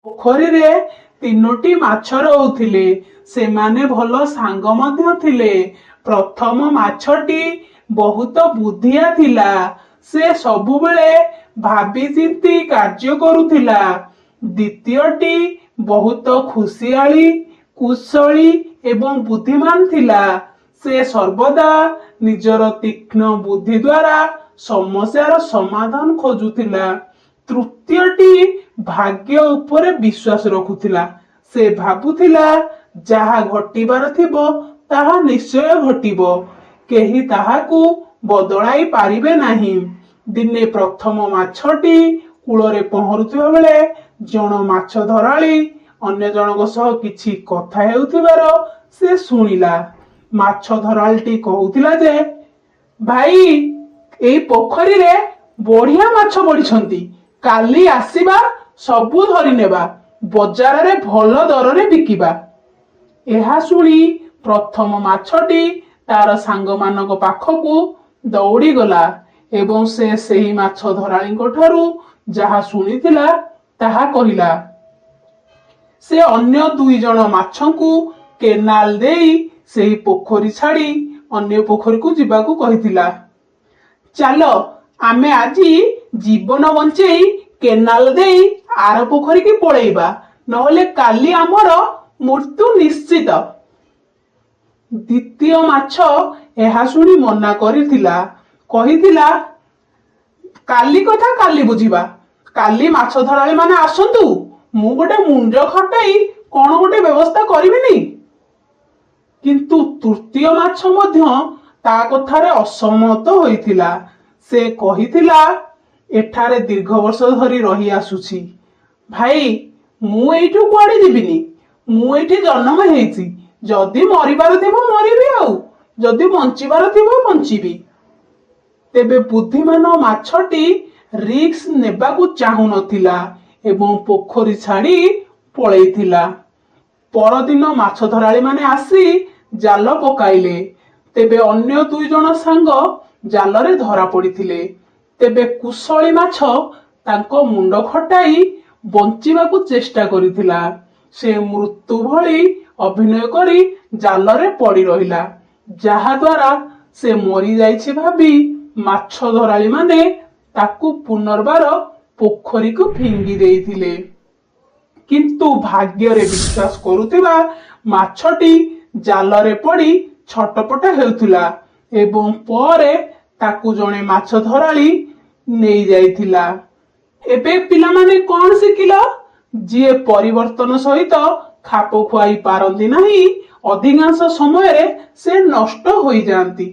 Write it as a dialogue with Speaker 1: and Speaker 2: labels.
Speaker 1: ପୋଖରୀରେ ତିନୋଟି ମାଛ ରହୁଥିଲେ। ସେମାନେ ଭଲ ସାଙ୍ଗ ମଧ୍ୟ ଥିଲେ। ପ୍ରଥମ ମାଛଟି ବହୁତ ବୁଦ୍ଧିଆ ଥିଲା। ସେ ସବୁବେଳେ ଭାବିଚିନ୍ତି କାର୍ଯ୍ୟ କରୁଥିଲା। ଦ୍ୱିତୀୟଟି ବହୁତ ଖୁସିଆଳି, କୁଶଳୀ ଏବଂ ବୁଦ୍ଧିମାନ ଥିଲା। ସେ ସର୍ବଦା ନିଜର ତୀକ୍ଷ୍ଣ ବୁଦ୍ଧି ଦ୍ୱାରା ସମସ୍ୟାର ସମାଧାନ ଖୋଜୁଥିଲା। ତୃତୀୟଟି ଭାଗ୍ୟ ଉପରେ ବିଶ୍ୱାସ ରଖୁଥିଲା। ସେ ଭାବୁଥିଲା, ଯାହା ଘଟିବାର ଥିବ ତାହା ନିଶ୍ଚୟ ଘଟିବ, କେହି ତାହାକୁ ବଦଳାଇ ପାରିବେ ନାହିଁ। ଦିନେ ପ୍ରଥମ ମାଛଟି କୂଳରେ ପହଁରୁଥିବା ବେଳେ ଜଣ ମାଛ ଧରାଳି ଅନ୍ୟ ଜଣଙ୍କ ସହ କିଛି କଥା ହେଉଥିବାର ସେ ଶୁଣିଲା। ମାଛ ଧରାଳିଟି କହୁଥିଲା ଯେ, ଭାଇ, ଏଇ ପୋଖରୀରେ ବଢିଆ ମାଛ ପଡିଛନ୍ତି। କାଲି ଆସିବା, ସବୁ ଧରିନେବା, ବଜାରରେ ଭଲ ଦରରେ ବିକିବା। ଏହା ଶୁଣି ପ୍ରଥମ ମାଛଟି ତାର ସାଙ୍ଗମାନଙ୍କ ପାଖକୁ ଦୌଡ଼ିଗଲା ଏବଂ ସେ ସେହି ମାଛ ଧରାଳିଙ୍କ ଠାରୁ ଯାହା ଶୁଣିଥିଲା ତାହା କହିଲା। ସେ ଅନ୍ୟ ଦୁଇ ଜଣ ମାଛଙ୍କୁ କେନାଲ ଦେଇ ସେହି ପୋଖରୀ ଛାଡ଼ି ଅନ୍ୟ ପୋଖରୀକୁ ଯିବାକୁ କହିଥିଲା। ଚାଲ, ଆମେ ଆଜି ଜୀବନ ବଞ୍ଚେଇ କେନାଲ ଦେଇ ଆର ପୋଖରୀକି ପଳେଇବା, ନହେଲେ କାଲି ଆମର ମୃତ୍ୟୁ ନିଶ୍ଚିତ। ଦ୍ୱିତୀୟ ମାଛ ଏହା ଶୁଣି ମନା କରିଥିଲା। କହିଥିଲା, କାଲି କଥା କାଲି ବୁଝିବା। କାଲି ମାଛ ଧରାଳି ମାନେ ଆସନ୍ତୁ, ମୁଁ ଗୋଟେ ମୁଣ୍ଡ ଖଟାଇ କଣ ଗୋଟେ ବ୍ୟବସ୍ଥା କରିବିନି। କିନ୍ତୁ ତୃତୀୟ ମାଛ ମଧ୍ୟ ତା କଥାରେ ଅସହମତ ହୋଇଥିଲା। ସେ କହିଥିଲା, ଏଠାରେ ଦୀର୍ଘ ବର୍ଷ ଧରି ରହି ଆସୁଛି ଭାଇ, ମୁଁ ଏଇଠୁ କୁଆଡେ ଯିବିନି। ମୁଁ ଏଇଠି ଜନ୍ମ ହେଇଛି। ଯଦି ମରିବାର ଥିବ ମରିବି, ଆଉ ଯଦି ବଞ୍ଚିବାର ଥିବ ବଞ୍ଚିବି। ତେବେ ବୁଦ୍ଧିମାନ ମାଛଟି ରିସ୍କ ନେବାକୁ ଚାହୁଁନଥିଲା ଏବଂ ପୋଖରୀ ଛାଡି ପଳେଇଥିଲା। ପରଦିନ ମାଛ ଧରାଳିମାନେ ଆସି ଜାଲ ପକାଇଲେ। ତେବେ ଅନ୍ୟ ଦୁଇ ଜଣ ସାଙ୍ଗ ଜାଲରେ ଧରା ପଡିଥିଲେ। ତେବେ କୁଶଳୀ ମାଛ ତାଙ୍କ ମୁଣ୍ଡ ଖଟାଇ ବଞ୍ଚିବାକୁ ଚେଷ୍ଟା କରିଥିଲା। ସେ ମୃତ୍ୟୁ ଭଳି ଅଭିନୟ କରି ଜାଲରେ ପଡି ରହିଲା, ଯାହା ଦ୍ୱାରା ସେ ମରିଯାଇଛି ଭାବି ମାଛ ଧରାଳିମାନେ ତାକୁ ପୁନର୍ବାର ପୋଖରୀକୁ ଫିଙ୍ଗି ଦେଇଥିଲେ। କିନ୍ତୁ ଭାଗ୍ୟରେ ବିଶ୍ୱାସ କରୁଥିବା ମାଛଟି ଜାଲରେ ପଡି ଛଟପଟ ହେଉଥିଲା ଏବଂ ପରେ ତାକୁ ଜଣେ ମାଛ ଧରାଳି ନେଇଯାଇଥିଲା। ଏବେ ପିଲାମାନେ କଣ ଶିଖିଲ? ଯିଏ ପରିବର୍ତ୍ତନ ସହିତ ଖାପ ଖୁଆଇ ପାରନ୍ତି ନାହିଁ, ଅଧିକାଂଶ ସମୟରେ ସେ ନଷ୍ଟ ହୋଇଯାଆନ୍ତି।